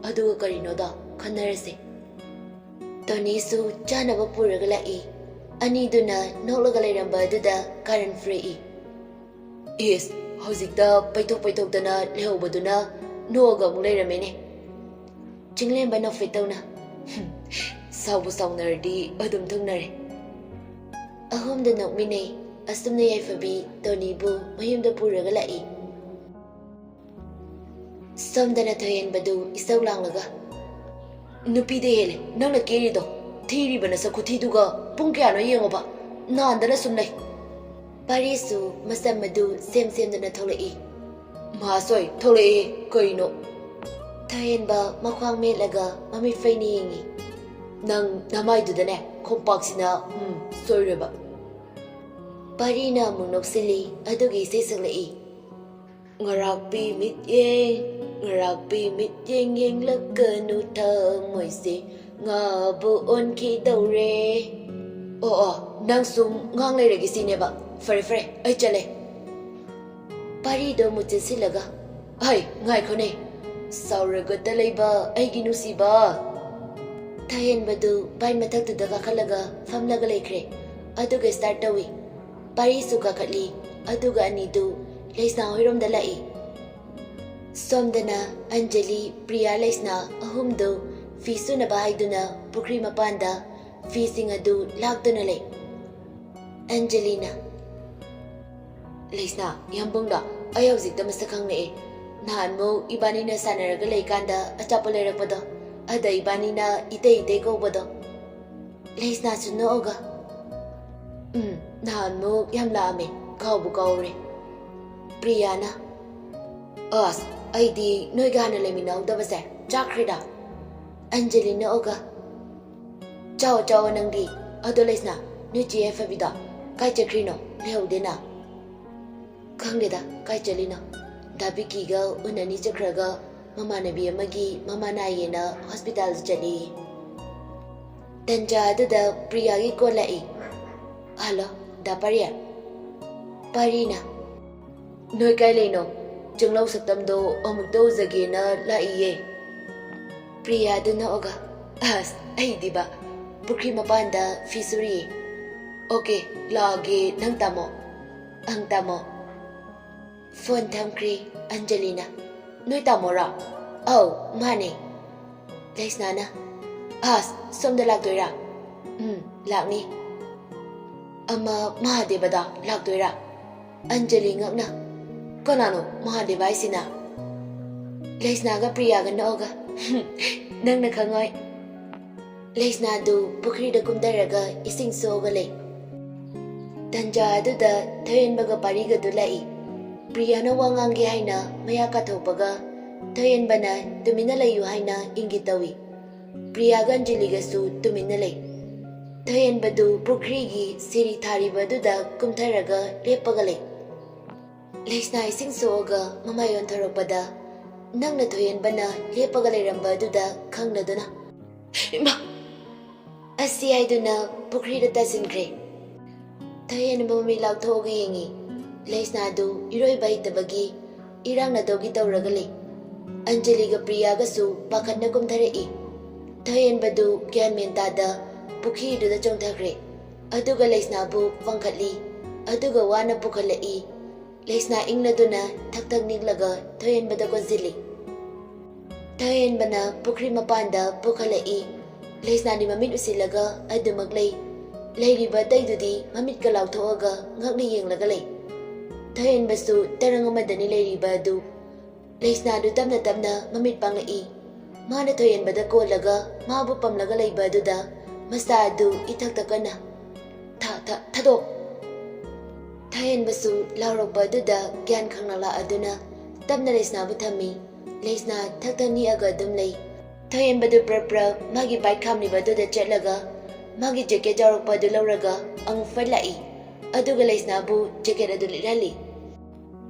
ꯑꯗꯨꯒ ꯀꯔꯤꯅꯣꯗꯣ ꯈꯟꯅꯔꯁꯤ꯫" ꯇꯣꯅꯤꯁꯨ ꯆꯥꯅꯕ ꯄꯨꯔꯒ ꯂꯥꯛꯏ꯫ ꯑꯅꯤꯗꯨꯅ ꯅꯣꯛꯂꯒ ꯂꯩꯔꯝꯕ ꯑꯗꯨꯗ ꯀꯥꯔꯟ ꯐꯨꯔꯛꯏ꯫ "ꯏꯁ, ꯍꯧꯖꯤꯛꯇ ꯄꯩꯊꯣꯛ ꯄꯩꯊꯣꯛꯇꯅ ꯂꯩꯍꯧꯕꯗꯨꯅ ꯅꯣꯛꯑꯒ ꯑꯃꯨꯛ ꯂꯩꯔꯝꯃꯦꯅꯦ꯫ ꯆꯤꯡꯂꯦꯝꯕ ꯅꯣꯛꯐꯦꯠ ꯇꯧꯅ, "ꯁꯥꯎꯕꯨ ꯁꯥꯎꯅꯔꯗꯤ ꯑꯗꯨꯝ ꯊꯨꯡꯅꯔꯦ"꯫ ꯑꯍꯨꯝꯗꯨ ꯅꯣꯛꯃꯤꯟꯅꯩ꯫ ꯑꯁꯨꯝꯅ ꯌꯥꯏꯐꯕꯤ ꯇꯣꯅꯤꯕꯨ ꯃꯌꯨꯝꯗ ꯄꯨꯔꯒ ꯂꯥꯛꯏ꯫ ꯁꯣꯝꯗꯅ ꯊꯣꯏꯍꯦꯟꯕꯗꯨ ꯏꯁꯧ ꯂꯥꯡꯂꯒ, "ꯅꯨꯄꯤꯗ ꯍꯦꯜꯂꯦ ꯅꯪꯅ ꯀꯦꯔꯤꯗꯣ꯫ ꯊꯤꯔꯤꯕ ꯅꯁꯛ ꯈꯨꯊꯤꯗꯨꯒ ꯄꯨꯡ ꯀꯌꯥꯅꯣ ꯌꯦꯡꯉꯣꯕ꯫ ꯅꯥꯟꯗꯅ ꯁꯨꯝ ꯂꯩ"꯫ ꯄꯥꯔꯤꯁꯨ ꯃꯁꯝ ꯑꯗꯨ ꯁꯦꯝ ꯁꯦꯝꯗꯅ ꯊꯣꯛꯂꯛꯏ꯫ "ꯃꯍꯥꯁꯣꯏ, ꯊꯣꯛꯂꯛꯑꯦ꯫ ꯀꯩꯅꯣ?" ꯊꯣꯏꯍꯦꯟꯕ ꯃꯈ꯭ꯋꯥꯡ ꯃꯦꯠꯂꯒ ꯃꯃꯤꯠ ꯐꯩꯅ ꯌꯦꯡꯉꯤ꯫ "ꯅꯪ ꯅꯃꯥꯏꯗꯨꯗꯅꯦ ꯈꯣꯡꯄꯥꯛꯁꯤꯅ, ꯎꯝ, ꯁꯣꯏꯔꯣꯏꯕ"꯫ ꯄꯥꯔꯤꯅ ꯑꯃꯨꯛ ꯅꯣꯛꯁꯤꯜꯂꯤ, ꯑꯗꯨꯒ ꯏꯁꯩ ꯁꯛꯂꯛꯏ꯫ "ꯉꯔꯥꯛꯄꯤ ꯃꯤꯠꯌꯦꯡ, ꯉꯔꯥꯛꯄꯤ ꯃꯤꯠꯌꯦꯡ ꯌꯦꯡꯂꯛꯀꯅꯨ ꯊꯃꯣꯏꯁꯦ ꯉꯥꯕꯨ ꯑꯣꯟꯈꯤꯗꯧꯔꯦ"꯫ "ꯑꯣ, ꯑꯣ, ꯅꯪ ꯁꯨꯝ ꯉꯥꯡ ꯂꯩꯔꯒꯦ ꯁꯤꯅꯦꯕ꯫ ꯐꯔꯦ, ꯐꯔꯦ, ꯑꯩ ꯆꯠꯂꯦ"꯫ ꯄꯥꯔꯤꯗꯣ ꯑꯃꯨꯛ ꯆꯦꯟꯁꯤꯜꯂꯒ, "ꯍꯩ, ꯉꯥꯏꯈꯣꯅꯦ꯫ ꯁꯥꯎꯔꯒꯇ ꯂꯩꯕ ꯑꯩꯒꯤ ꯅꯨꯡꯁꯤꯕ"꯫ ꯊꯣꯏꯍꯦꯟꯕꯗꯨ ꯕꯥꯏ ꯃꯊꯛꯇꯨꯗ ꯀꯥꯈꯠꯂꯒ ꯐꯝꯂꯒ ꯂꯩꯈ꯭ꯔꯦ꯫ ꯑꯗꯨꯒ start ꯇꯧꯏ꯫ ꯄꯥꯔꯤꯁꯨ ꯀꯥꯈꯠꯂꯤ꯫ ꯑꯗꯨꯒ ꯑꯅꯤꯗꯨ ꯂꯩꯁꯅꯥ ꯍꯣꯏꯔꯣꯝꯗ ꯂꯥꯛꯏ꯫ ꯁꯣꯝꯗꯅ ꯑꯟꯖꯂꯤ, ꯄ꯭ꯔꯤꯌꯥ, ꯂꯩꯁꯅꯥ ꯑꯍꯨꯝꯗꯨ ꯐꯤ ꯁꯨꯅꯕ ꯍꯥꯏꯗꯨꯅ ꯄꯨꯈ꯭ꯔꯤ ꯃꯄꯥꯟꯗ ꯐꯤꯁꯤꯡ ꯑꯗꯨ ꯂꯥꯛꯇꯨꯅ ꯂꯩ꯫ ꯑꯟꯖꯂꯤꯅ, "ꯂꯩꯁꯅꯥ, ꯌꯥꯝꯕꯨꯡꯗꯣ ꯑꯩ ꯍꯧꯖꯤꯛꯇ ꯃꯁꯛ ꯈꯪꯂꯛꯑꯦ꯫ ꯅꯍꯥꯟꯃꯨꯛ ꯏꯕꯥꯅꯤꯅ ꯁꯥꯟꯅꯔꯒ ꯂꯩꯀꯥꯟꯗ ꯑꯆꯥꯄꯣꯠ ꯂꯩꯔꯛꯄꯗꯣ, ꯑꯗ ꯏꯕꯥꯅꯤꯅ ꯏꯇꯩ ꯏꯇꯩ ꯀꯧꯕꯗꯣ"꯫ ꯂꯩꯁꯅꯥꯁꯨ ꯅꯣꯛꯑꯒ, "ꯎꯝ, ꯅꯍꯥꯟꯃꯨꯛ ꯌꯥꯝ ꯂꯥꯛꯑꯝꯃꯦ, ꯀꯥꯎꯕꯨ ꯀꯥꯎꯔꯦ"꯫ ꯄ꯭ꯔꯤꯌꯥꯅ, "ꯑꯁ, ꯑꯩꯗꯤ ꯅꯣꯏꯒ ꯍꯥꯟꯅ ꯂꯩꯃꯤꯟꯅꯍꯧꯗꯕꯁꯦ ꯆꯥꯛꯈ꯭ꯔꯦꯗ"꯫ ꯑꯟꯖꯂꯤ ꯅꯣꯛꯑꯒ, "ꯆꯥꯎ, ꯆꯥꯎ ꯅꯪꯗꯤ꯫ ꯑꯗꯣ ꯂꯩꯁꯅꯥ, ꯅꯣꯏ ꯆꯦ ꯌꯥꯏꯐꯕꯤꯗꯣ ꯀꯥꯏ ꯆꯠꯈ꯭ꯔꯤꯅꯣ? ꯂꯩꯍꯧꯗꯦꯅ"꯫ "ꯈꯪꯗꯦꯗ ꯀꯥꯏ ꯆꯠꯂꯤꯅꯣ꯫ ꯗꯥ ꯕꯤꯀꯤꯒ ꯎꯅꯅꯤ ꯆꯠꯈ꯭ꯔꯒ ꯃꯃꯥꯟꯅꯕꯤ ꯑꯃꯒꯤ ꯃꯃꯥ ꯅꯥꯏꯌꯦꯅ ꯍꯣꯁꯄꯤꯇꯥꯜꯗ ꯆꯠꯂꯤ"꯫ ꯇꯟꯖꯥ ꯑꯗꯨꯗ ꯄ꯭ꯔꯤꯌꯥꯒꯤ ꯀꯣꯜ ꯂꯥꯛꯏ꯫ "ꯍꯜꯂꯣ, ꯗꯥ ꯄꯥꯔꯤ"꯫ ꯄꯥꯔꯤꯅ, "ꯅꯣꯏ ꯀꯥꯏ ꯂꯩꯅꯣ? ꯆꯤꯡꯂꯧ ꯁꯛꯇꯝꯗꯣ ꯑꯃꯨꯛꯇ ꯎꯖꯒꯦꯅ ꯂꯥꯛꯏꯌꯦ"꯫ ꯄ꯭ꯔꯤꯌꯥꯗꯨ ꯅꯣꯛꯑꯒ, "ꯑꯁ, ꯑꯩꯗꯤꯕ ꯄꯨꯈ꯭ꯔꯤ ꯃꯄꯥꯟꯗ ꯐꯤ ꯁꯨꯔꯤꯌꯦ"꯫ "ꯑꯣꯀꯦ, ꯂꯥꯛꯑꯒꯦ, ꯅꯪ ꯇꯥꯃꯣ"꯫ "ꯑꯪ, ꯇꯥꯃꯣ"꯫ ꯐꯣꯟ ꯊꯝꯈ꯭ꯔꯦ ꯑꯟꯖꯂꯤꯅ꯫ "ꯅꯣꯏ ꯇꯥꯃꯣꯔꯣ?" "ꯑꯧ, ꯃꯥꯅꯦ꯫" ꯂꯩꯁꯅꯥꯅ, "ꯑꯁ, ꯁꯣꯝꯗ ꯂꯥꯛꯇꯣꯏꯔꯥ?" "ꯎꯝ, ꯂꯥꯛꯅꯤ꯫" "ꯑꯃ ꯃꯍꯥꯗꯦꯕꯗꯣ ꯂꯥꯛꯇꯣꯏꯔꯥ?" ꯑꯟꯖꯂꯤ ꯉꯛꯅ, "ꯀꯅꯥꯅꯣ ꯃꯍꯥꯗꯦꯕ ꯍꯥꯏꯁꯤꯅ?" ꯂꯩꯁꯅꯥꯒ ꯄ꯭ꯔꯤꯌꯥꯒ ꯅꯣꯛꯑꯒ, "ꯅꯪꯅ ꯈꯪꯉꯣꯏ꯫" ꯂꯩꯁꯅꯥꯗꯨ ꯄꯨꯈ꯭ꯔꯤꯗ ꯀꯨꯝꯊꯔꯒ ꯏꯁꯤꯡ ꯁꯣꯛꯑꯒ ꯂꯩ꯫ ꯇꯟꯖꯥ ꯑꯗꯨꯗ ꯊꯣꯏꯍꯦꯟꯕꯒ ꯄꯥꯔꯤꯒꯗꯨ ꯂꯥꯛꯏ꯫ ꯄ꯭ꯔꯤꯌꯥꯅ ꯋꯥ ꯉꯥꯡꯒꯦ ꯍꯥꯏꯅ ꯃꯌꯥ ꯀꯥꯊꯣꯛꯄꯒ ꯊꯣꯏꯍꯦꯟꯕꯅ ꯇꯨꯃꯤꯟꯅ ꯂꯩꯌꯨ ꯍꯥꯏꯅ ꯏꯪꯒꯤꯠ ꯇꯧꯏ꯫ ꯄ꯭ꯔꯤꯌꯥꯒ ꯑꯟꯖꯂꯤꯒꯁꯨ ꯇꯨꯃꯤꯟꯅ ꯂꯩ꯫ ꯊꯣꯏꯍꯦꯟꯕꯗꯨ ꯄꯨꯈ꯭ꯔꯤꯒꯤ ꯁꯤꯔꯤ ꯊꯥꯔꯤꯕ ꯑꯗꯨꯗ ꯀꯨꯝꯊꯔꯒ ꯂꯦꯞꯄꯒ ꯂꯩ꯫ ꯂꯩꯁꯅꯥ ꯏꯁꯤꯡ ꯁꯣꯛꯑꯒ ꯃꯃꯥꯏ ꯑꯣꯟꯊꯣꯔꯛꯄꯗ ꯅꯪꯅ ꯊꯣꯏꯍꯦꯟꯕꯅ ꯂꯦꯞꯄꯒ ꯂꯩꯔꯝꯕ ꯑꯗꯨꯗ ꯈꯪꯂꯗꯨꯅ, "ꯏꯃꯥ!" ꯑꯁꯤ ꯍꯥꯏꯗꯨꯅ ꯄꯨꯈ꯭ꯔꯤꯗ ꯇꯥꯁꯤꯟꯈ꯭ꯔꯦ꯫ ꯊꯣꯏꯍꯦꯟꯕ ꯃꯃꯤꯠ ꯂꯥꯎꯊꯣꯛꯑꯒ ꯌꯦꯡꯉꯤ꯫ ꯂꯩꯁꯅꯥꯗꯨ ꯏꯔꯣꯏꯕ ꯍꯩꯇꯕꯒꯤ ꯏꯔꯥꯡꯅꯗꯧꯒꯤ ꯇꯧꯔꯒ ꯂꯩ꯫ ꯑꯟꯖꯂꯤꯒ ꯄ꯭ꯔꯤꯌꯥꯒꯁꯨ ꯄꯥꯈꯠꯅ ꯀꯨꯝꯊꯔꯛꯏ꯫ ꯊꯣꯏꯍꯦꯟꯕꯗꯨ ꯒ꯭ꯌꯥꯟ ꯃꯦꯟ ꯇꯥꯗ ꯄꯨꯈ꯭ꯔꯤꯗꯨꯗ ꯆꯣꯡꯊꯈ꯭ꯔꯦ꯫ ꯑꯗꯨꯒ ꯂꯩꯁꯅꯥꯕꯨ ꯄꯥꯡꯈꯠꯂꯤ꯫ ꯑꯗꯨꯒ ꯋꯥꯅ ꯄꯨꯈꯠꯂꯛꯏ꯫ ꯂꯩꯁꯅꯥ ꯏꯪꯂꯗꯨꯅ ꯊꯛ ꯊꯛ ꯅꯤꯛꯂꯒ ꯊꯣꯏꯍꯦꯟꯕꯗ ꯀꯣꯟꯁꯤꯜꯂꯤ꯫ ꯊꯣꯏꯍꯦꯟꯕꯅ ꯄꯨꯈ꯭ꯔꯤ ꯃꯄꯥꯟꯗ ꯄꯨꯈꯠꯂꯛꯏ꯫ ꯂꯩꯁꯅꯥꯗꯤ ꯃꯃꯤꯠ ꯎꯁꯤꯜꯂꯒ ꯑꯗꯨꯃꯛ ꯂꯩ꯫ ꯂꯩꯔꯤꯕ ꯑꯇꯩꯗꯨꯗꯤ ꯃꯃꯤꯠꯀ ꯂꯥꯎꯊꯣꯛꯑꯒ ꯉꯛꯅ ꯌꯦꯡꯂꯒ ꯂꯩ꯫ ꯊꯣꯏꯍꯦꯟꯕꯁꯨ ꯇꯔꯪ ꯑꯃꯗꯅꯤ ꯂꯩꯔꯤꯕ ꯑꯗꯨ꯫ ꯂꯩꯁꯅꯥꯗꯨ ꯇꯞꯅ ꯇꯞꯅ ꯃꯃꯤꯠ ꯄꯥꯡꯂꯛꯏ꯫ ꯃꯥꯅ ꯊꯣꯏꯍꯦꯟꯕꯗ ꯀꯣꯜꯂꯒ ꯃꯥꯕꯨ ꯄꯝꯂꯒ ꯂꯩꯕ ꯑꯗꯨꯗ ꯃꯁꯥ ꯑꯗꯨ ꯏꯊꯛ ꯊꯛꯀꯠꯅ "ꯊꯥ-, ꯊꯥ-, ꯊꯥꯗꯣꯛ!" ꯊꯣꯏꯍꯦꯟꯕꯁꯨ ꯂꯥꯎꯔꯛꯄ ꯑꯗꯨꯗ ꯒ꯭ꯌꯥꯟ ꯈꯪꯂꯛꯂꯛꯑꯗꯨꯅ ꯇꯞꯅ ꯂꯩꯁꯅꯥꯕꯨ ꯊꯝꯃꯤ꯫ ꯂꯩꯁꯅꯥ ꯊꯛ ꯊꯛ ꯅꯤꯛꯑꯒ ꯑꯗꯨꯝ ꯂꯩ꯫ ꯊꯣꯏꯍꯦꯟꯕꯗꯨ ꯄ꯭ꯔꯞ ꯄ꯭ꯔꯞ ꯃꯥꯒꯤ ꯕꯥꯏꯛ ꯈꯥꯝꯂꯤꯕ ꯑꯗꯨꯗ ꯆꯠꯂꯒ ꯃꯥꯒꯤ ꯖꯦꯀꯦꯠ ꯌꯥꯎꯔꯛꯄ ꯑꯗꯨ ꯂꯧꯔꯒ ꯑꯃꯨꯛ ꯐꯠ ꯂꯥꯛꯏ꯫ ꯑꯗꯨꯒ ꯂꯩꯁꯅꯥꯕꯨ ꯖꯦꯀꯦꯠ ꯑꯗꯨ ꯂꯤꯠꯍꯜꯂꯤ꯫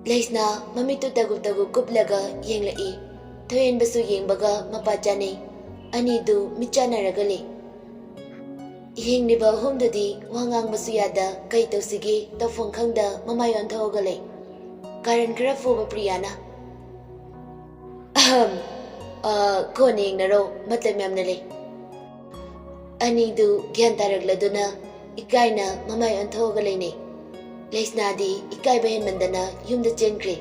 ꯂꯩꯁꯅꯥ ꯃꯃꯤꯠꯇꯨ ꯇꯒꯨꯞ ꯇꯒꯨꯞ ꯀꯨꯞꯂꯒ ꯌꯦꯡꯂꯛꯏ꯫ ꯊꯣꯏꯍꯦꯟꯕꯁꯨ ꯌꯦꯡꯕꯒ ꯃꯄꯥ ꯆꯥꯅꯩ꯫ ꯑꯅꯤꯗꯨ ꯃꯤꯠ ꯆꯥꯟꯅꯔꯒ ꯂꯩ꯫ ꯌꯦꯡꯂꯤꯕ ꯑꯍꯨꯝꯗꯨꯗꯤ ꯋꯥ ꯉꯥꯡꯕꯁꯨ ꯌꯥꯗ ꯀꯩ ꯇꯧꯁꯤꯒꯦ ꯇꯧꯐꯝ ꯈꯪꯗ ꯃꯃꯥꯏ ꯑꯣꯟꯊꯣꯛꯑꯒ ꯂꯩ꯫ ꯀꯥꯔꯟ ꯈꯔ ꯐꯨꯕ ꯄ꯭ꯔꯤꯌꯥꯅ, "ꯑꯍꯝ, ꯑ, ꯀꯣꯟꯅ ꯌꯦꯡꯅꯔꯣ, ꯃꯇꯝ ꯌꯥꯝꯅ ꯂꯩ꯫" ꯑꯅꯤꯗꯨ ꯒ꯭ꯌꯥꯟ ꯇꯥꯔꯛꯂꯗꯨꯅ ꯏꯀꯥꯏꯅ ꯃꯃꯥꯏ ꯑꯣꯟꯊꯣꯛꯑꯒ ꯂꯩꯅꯩ꯫ ꯂꯩꯁꯅꯥꯗꯤ ꯏꯀꯥꯏꯕ ꯍꯦꯟꯃꯟꯗꯅ ꯌꯨꯝꯗ ꯆꯦꯟꯈ꯭ꯔꯦ꯫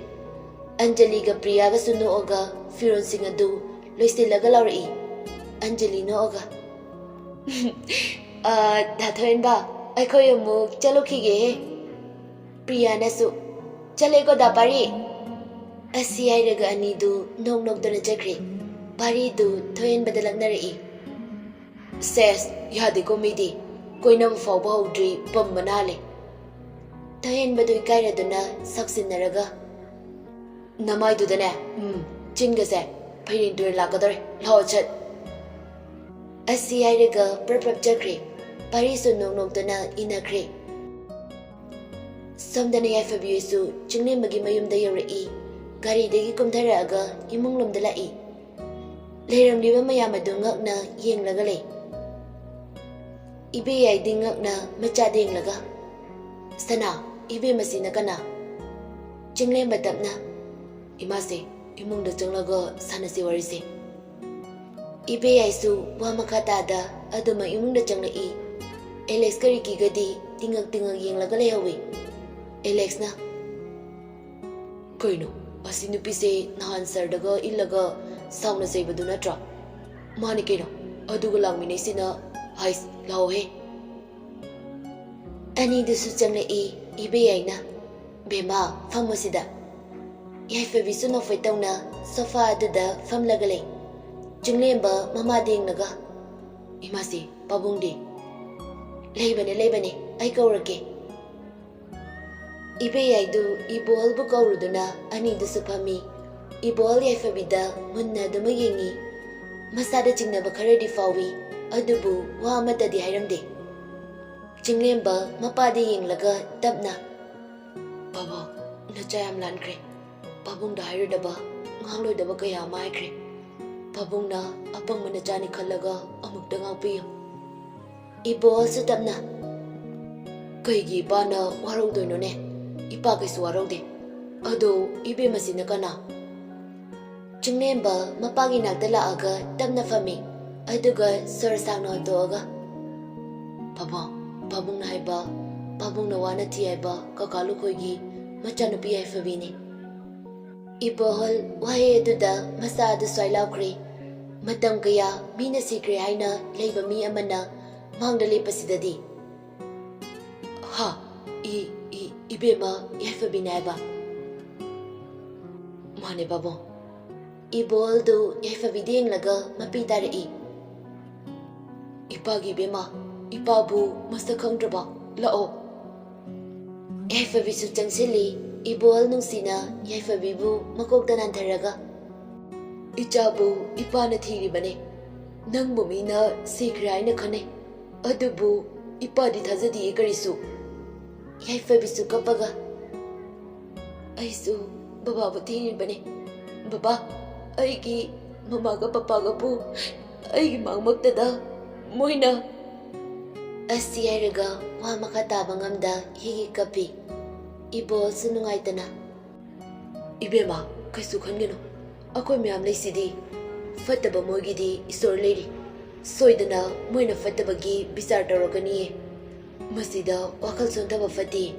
ꯑꯟꯖꯂꯤꯒ ꯄ꯭ꯔꯤꯌꯥꯒꯁꯨ ꯅꯣꯛꯑꯒ ꯐꯤꯔꯣꯜꯁꯤꯡ ꯑꯗꯨ ꯂꯣꯏꯁꯤꯜꯂꯒ ꯂꯥꯎꯔꯛꯏ꯫ ꯑꯟꯖꯂꯤ ꯅꯣꯛꯑꯒ, "ꯑ, ꯗꯥ ꯊꯣꯏꯍꯦꯟꯕ, ꯑꯩꯈꯣꯏ ꯑꯃꯨꯛ ꯆꯠꯂꯨꯈꯤꯒꯦꯍꯦ꯫" ꯄ꯭ꯔꯤꯌꯥꯅꯁꯨ, "ꯆꯠꯂꯦꯀꯣ ꯗꯥ ꯄꯥꯔꯤ?" ꯑꯁꯤ ꯍꯥꯏꯔꯒ ꯑꯅꯤꯗꯨ ꯅꯣꯛ ꯅꯣꯛꯇꯨꯅ ꯆꯠꯈ꯭ꯔꯦ꯫ ꯄꯥꯔꯤꯗꯨ ꯊꯣꯏꯍꯦꯟꯕꯗ ꯂꯛꯅꯔꯛꯏ꯫ "ꯁꯦꯁ, ꯌꯥꯗꯦꯀꯣ ꯃꯤꯗꯤ, ꯀꯣꯏꯅꯕ ꯐꯥꯎꯕ ꯍꯧꯗ꯭ꯔꯤ ꯄꯝꯕ ꯅꯥꯜꯂꯦ꯫" ꯊꯣꯏꯍꯦꯟꯕꯗꯨ ꯏꯀꯥꯏꯔꯗꯨꯅ ꯁꯥꯎꯁꯤꯟꯅꯔꯒ, "ꯅꯃꯥꯏꯗꯨꯗꯅꯦ, ꯎꯝ, ꯆꯤꯟꯒꯁꯦ ꯐꯩꯔꯦꯡ ꯇꯨꯔꯦꯡ ꯂꯥꯛꯀꯗꯧꯔꯦ, ꯂꯥꯛꯑꯣ ꯁꯠ꯫" ꯑꯁꯤ ꯍꯥꯏꯔꯒ ꯄ꯭ꯔꯞ ꯄ꯭ꯔꯞ ꯆꯠꯈ꯭ꯔꯦ꯫ ꯄꯥꯔꯤꯁꯨ ꯅꯣꯛ ꯅꯣꯛꯇꯨꯅ ꯏꯟꯅꯈ꯭ꯔꯦ꯫ ꯁꯣꯝꯗꯅ ꯌꯥꯏꯐꯕꯤꯁꯨ ꯆꯤꯡꯂꯦꯝꯕꯒꯤ ꯃꯌꯨꯝꯗ ꯌꯧꯔꯛꯏ꯫ ꯒꯥꯔꯤꯗꯒꯤ ꯀꯨꯝꯊꯔꯛꯑꯒ ꯏꯃꯨꯡ ꯂꯣꯝꯗ ꯂꯥꯛꯏ꯫ ꯂꯩꯔꯝꯂꯤꯕ ꯃꯌꯥꯝ ꯑꯗꯨ ꯉꯛꯅ ꯌꯦꯡꯂꯒ ꯂꯩ꯫ ꯏꯕꯦꯌꯥꯏꯗꯤ ꯉꯛꯅ ꯃꯆꯥꯗ ꯌꯦꯡꯂꯒ, "ꯁꯅꯥ, ꯏꯕꯦꯝꯃꯁꯤꯅ ꯀꯅꯥ?" ꯆꯤꯡꯂꯦꯝꯕ ꯇꯞꯅ, "ꯏꯃꯥꯁꯦ, ꯏꯃꯨꯡꯗ ꯆꯪꯂꯒ ꯁꯥꯟꯅꯁꯤ ꯋꯥꯔꯤꯁꯦ꯫" ꯏꯕꯦꯌꯥꯏꯁꯨ ꯋꯥ ꯃꯈꯥ ꯇꯥꯗ ꯑꯗꯨꯃꯛ ꯏꯃꯨꯡꯗ ꯆꯪꯂꯛꯏ꯫ ꯑꯦꯂꯦꯛꯁꯀ ꯔꯤꯀꯤꯒꯗꯤ ꯇꯤꯡꯉꯛ ꯇꯤꯡꯉꯛ ꯌꯦꯡꯂꯒ ꯂꯩꯍꯧꯏ꯫ ꯑꯦꯂꯦꯛꯁꯅ, "ꯀꯩꯅꯣ, ꯑꯁꯤ ꯅꯨꯄꯤꯁꯦ ꯅꯍꯥꯟ ꯁꯔꯗꯒ ꯏꯜꯂꯒ ꯁꯥꯎꯅ ꯆꯩꯕꯗꯨ ꯅꯠꯇ꯭ꯔꯣ? ꯃꯥꯅꯤ ꯀꯩꯅꯣ, ꯑꯗꯨꯒ ꯂꯥꯛꯃꯤꯟꯅꯩꯁꯤꯅ꯫ ꯍꯥꯏꯁ, ꯂꯥꯛꯑꯣꯍꯦ꯫" ꯑꯅꯤꯗꯨꯁꯨ ꯆꯪꯂꯛꯏ꯫ ꯏꯕꯦꯌꯥꯏꯅ, "ꯕꯦꯝꯃ, ꯐꯝꯃꯣ ꯁꯤꯗ꯫" ꯌꯥꯏꯐꯕꯤꯁꯨ ꯅꯣꯛꯐꯦꯠ ꯇꯧꯅ ꯁꯣꯐꯥ ꯑꯗꯨꯗ ꯐꯝꯂꯒ ꯂꯩ꯫ ꯆꯤꯡꯂꯦꯝꯕ ꯃꯃꯥꯗ ꯌꯦꯡꯂꯒ, "ꯏꯃꯥꯁꯤ, ꯄꯥꯕꯨꯡꯗꯤ?" "ꯂꯩꯕꯅꯦ, ꯂꯩꯕꯅꯦ, ꯑꯩ ꯀꯧꯔꯛꯀꯦ꯫" ꯏꯕꯦꯌꯥꯏꯗꯨ ꯏꯕꯣꯍꯜꯕꯨ ꯀꯧꯔꯨꯗꯨꯅ ꯑꯅꯤꯗꯨꯁꯨ ꯐꯝꯃꯤ꯫ ꯏꯕꯣꯍꯜ ꯌꯥꯏꯐꯕꯤꯗ ꯃꯨꯟꯅ ꯑꯗꯨꯃꯛ ꯌꯦꯡꯉꯤ꯫ ꯃꯁꯥꯗ ꯆꯤꯡꯅꯕ ꯈꯔꯗꯤ ꯐꯥꯎꯏ, ꯑꯗꯨꯕꯨ ꯋꯥ ꯑꯃꯠꯇꯗꯤ ꯍꯥꯏꯔꯝꯗꯦ꯫ ꯆꯤꯡꯂꯦꯝꯕ ꯃꯄꯥꯗ ꯌꯦꯡꯂꯒ ꯇꯞꯅ, "ꯄꯥꯕꯨꯡ, ꯅꯆꯥ ꯌꯥꯝ ꯂꯥꯟꯈ꯭ꯔꯦ꯫ ꯄꯥꯕꯨꯡꯗ ꯍꯥꯏꯔꯨꯗꯕ, ꯉꯥꯡꯂꯣꯏꯗꯕ ꯀꯌꯥ ꯑꯃ ꯍꯥꯏꯈ꯭ꯔꯦ꯫ ꯄꯥꯕꯨꯡꯅ ꯑꯄꯪꯕ ꯅꯆꯥꯅꯤ ꯈꯜꯂꯒ ꯑꯃꯨꯛꯇ ꯉꯥꯛꯄꯤꯌꯨ꯫" ꯏꯕꯣꯍꯜꯁꯨ ꯇꯞꯅ, "ꯀꯩꯒꯤ ꯏꯄꯥꯅ ꯋꯥꯔꯧꯗꯣꯏꯅꯣꯅꯦ? ꯏꯄꯥ ꯀꯩꯁꯨ ꯋꯥꯔꯧꯗꯦ꯫ ꯑꯗꯣ ꯏꯕꯦꯝꯃꯁꯤꯅ ꯀꯅꯥ?" ꯆꯤꯡꯂꯦꯝꯕ ꯃꯄꯥꯒꯤ ꯅꯥꯛꯇ ꯂꯥꯛꯑꯒ ꯇꯞꯅ ꯐꯝꯃꯤ꯫ ꯑꯗꯨꯒ ꯁꯣꯔ ꯁꯥꯡꯅ ꯍꯣꯟꯗꯣꯛꯑꯒ, "ꯄꯥꯕꯨꯡ, ꯄꯥꯕꯨꯡꯅ ꯍꯥꯏꯕ ꯄꯥꯕꯨꯡꯅ ꯋꯥꯅ ꯊꯤ ꯍꯥꯏꯕ ꯀꯀꯥ ꯂꯨꯈꯣꯏꯒꯤ ꯃꯆꯥꯅꯨꯄꯤ ꯌꯥꯏꯐꯕꯤꯅꯤ꯫ ꯏꯕꯣꯍꯜ ꯋꯥꯍꯩ ꯑꯗꯨꯗ ꯃꯁꯥ ꯑꯗꯨ ꯁ꯭ꯋꯥꯏ ꯂꯥꯎꯈ꯭ꯔꯦ꯫ ꯃꯇꯝ ꯀꯌꯥ ꯃꯤꯅ ꯁꯤꯈ꯭ꯔꯦ ꯍꯥꯏꯅ ꯂꯩꯕ ꯃꯤ ꯑꯃꯅ ꯃꯥꯡꯗ ꯂꯦꯞꯄꯁꯤꯗꯗꯤ꯫ ꯍꯥ? ꯏ, ꯏ, ꯏꯕꯦꯝꯃ ꯌꯥꯏꯐꯕꯤꯅꯦ ꯍꯥꯏꯕ? ꯃꯥꯅꯦ ꯄꯥꯕꯨꯡ꯫ ꯏꯕꯣꯍꯜꯗꯨ ꯌꯥꯏꯐꯕꯤꯗ ꯌꯦꯡꯂꯒ ꯃꯄꯤ ꯇꯥꯔꯛꯏ꯫ ꯏꯄꯥꯒꯤ ꯏꯕꯦꯝꯃ, ꯏꯄꯥꯕꯨ ꯃꯁꯛ ꯈꯪꯗ꯭ꯔꯕ? ꯂꯥꯛꯑꯣ꯫ ꯌꯥꯏꯐꯕꯤꯁꯨ ꯆꯪꯁꯤꯜꯂꯤ꯫ ꯏꯕꯣꯍꯜ ꯅꯨꯡꯁꯤꯅ ꯌꯥꯏꯐꯕꯤꯕꯨ ꯃꯀꯣꯛꯇ ꯅꯥꯟꯊꯔꯒ, ꯏꯆꯥꯕꯨ ꯏꯄꯥꯅ ꯊꯤꯔꯤꯕꯅꯦ꯫ ꯅꯪꯕꯨ ꯃꯤꯅ ꯁꯤꯈ꯭ꯔꯦ ꯍꯥꯏꯅ ꯈꯟꯅꯩ꯫ ꯑꯗꯨꯕꯨ ꯏꯄꯥꯗꯤ ꯊꯥꯖꯗꯤꯌꯦ ꯀꯔꯤꯁꯨ꯫ ꯌꯥꯏꯐꯕꯤꯁꯨ ꯀꯞꯄꯒ, ꯑꯩꯁꯨ ꯕꯕꯥꯕꯨ ꯊꯤꯔꯤꯕꯅꯦ꯫ ꯕꯕꯥ, ꯑꯩꯒꯤ ꯃꯃꯥꯒ ꯄꯄꯥꯒꯕꯨ ꯑꯩꯒꯤ ꯃꯥꯡꯃꯛꯇꯗ ꯃꯣꯏꯅ꯫ ꯑꯁꯤ ꯍꯥꯏꯔꯒ ꯋꯥ ꯃꯈꯥ ꯇꯥꯕ ꯉꯝꯗ ꯍꯤꯒꯤ ꯀꯞꯄꯤ꯫ ꯏꯕꯣꯍꯜꯁꯨ ꯅꯨꯡꯉꯥꯏꯇꯅ, ꯏꯕꯦꯝꯃ, ꯀꯩꯁꯨ ꯈꯟꯒꯅꯨ꯫ ꯑꯩꯈꯣꯏ ꯃꯌꯥꯝ ꯂꯩꯁꯤꯗꯤ꯫ ꯐꯠꯇꯕ ꯃꯣꯏꯒꯤꯗꯤ ꯏꯁꯣꯔ ꯂꯩꯔꯤ꯫ ꯁꯣꯏꯗꯅ ꯃꯣꯏꯅ ꯐꯠꯇꯕꯒꯤ ꯕꯤꯆꯥꯔ ꯇꯧꯔꯛꯀꯅꯤꯌꯦ꯫ ꯃꯁꯤꯗ ꯋꯥꯈꯜ ꯁꯣꯟꯊꯕ ꯐꯠꯇꯦ꯫